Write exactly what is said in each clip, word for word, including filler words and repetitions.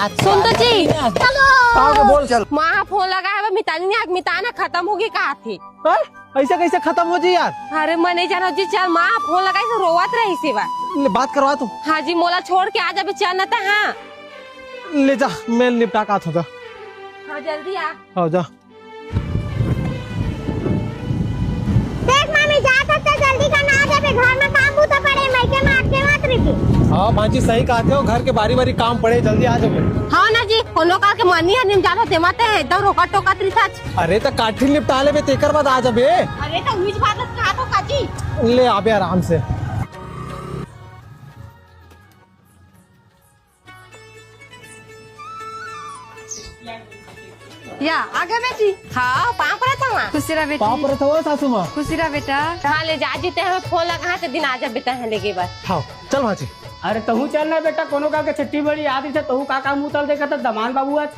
सुन तो जी। का होगे, बोल। चल। माँ फोन लगाए बा, मितानी ने आज मितान ह खतम होगे कहाथे। हैं? अइसे कइसे खतम हो जी यार? अरे मैं नइ जानव जी, चल माँ फोन लगाइस, रोवत रहिस हे बा। ले बात करवा तू। हाँ जी, मोला छोड़ के आ जाबे, चल न त। हाँ। ले जा, मैं निपटा के आथों। हाँ, जल्दी आ। हाँ, जा। देख मामी, जात हस त जल्दी कर, ना आ जाबे, घर में काम बूता पड़े, मइके में अटके मत रहिबे। हाँ भांजी, सही कहत हव, घर के बारी बारी काम पड़े, जल्दी आ जाबे। हाँ ना जी, कोनो काल के मनी ह निम जानो, तेमा ते एकदम रोकत टोकत रहिथस। अरे त काठी निपटा लेबे, तेकर बाद आ जाबे। अरे त उहीच बात ल कहाथों काजी। ले आबे आराम से। या, आ गे मैं जी। हाँ, पाँव परत हँव माँ। खुशी रह बेटी। पाँव परत हँव सासू माँ। खुशी रह बेटा। हाँ, ले जा जी, तें हमें फोन लगा, हाँ, ते दिन आ जा बेटा, यहाँ लेके बस। हाँ, चल माँ जी। अरे तहूँ चल ना बेटा, कोनो काल के छट्ठी बड़ी याद रहिथे, तहूँ का का मुँह तल देखत हस दमांद बाबू आज।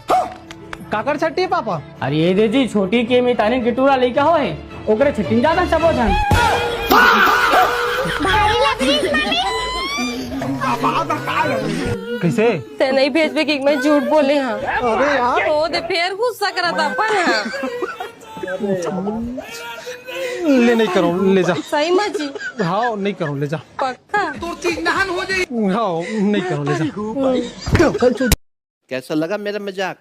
काकर छट्ठी पापा? अरे ये दे जी, छोटी के मितानी के टूरा लइका होय हे, ओकरे छट्ठी में जाबे सबो झन। भारी लग रही है मामी। कइसे? तें नइ भेजबे कि मैं झूठ बोले हँव। अरे यार। ओ दे फेर गुस्सा करत अपन ह। ले नइ करँव, ले जा। सही में जी? हाँ, नइ करँव, ले जा। पक्का? हाँ, नइ करँव, ले जा। कैसा लगा मेरा मजाक?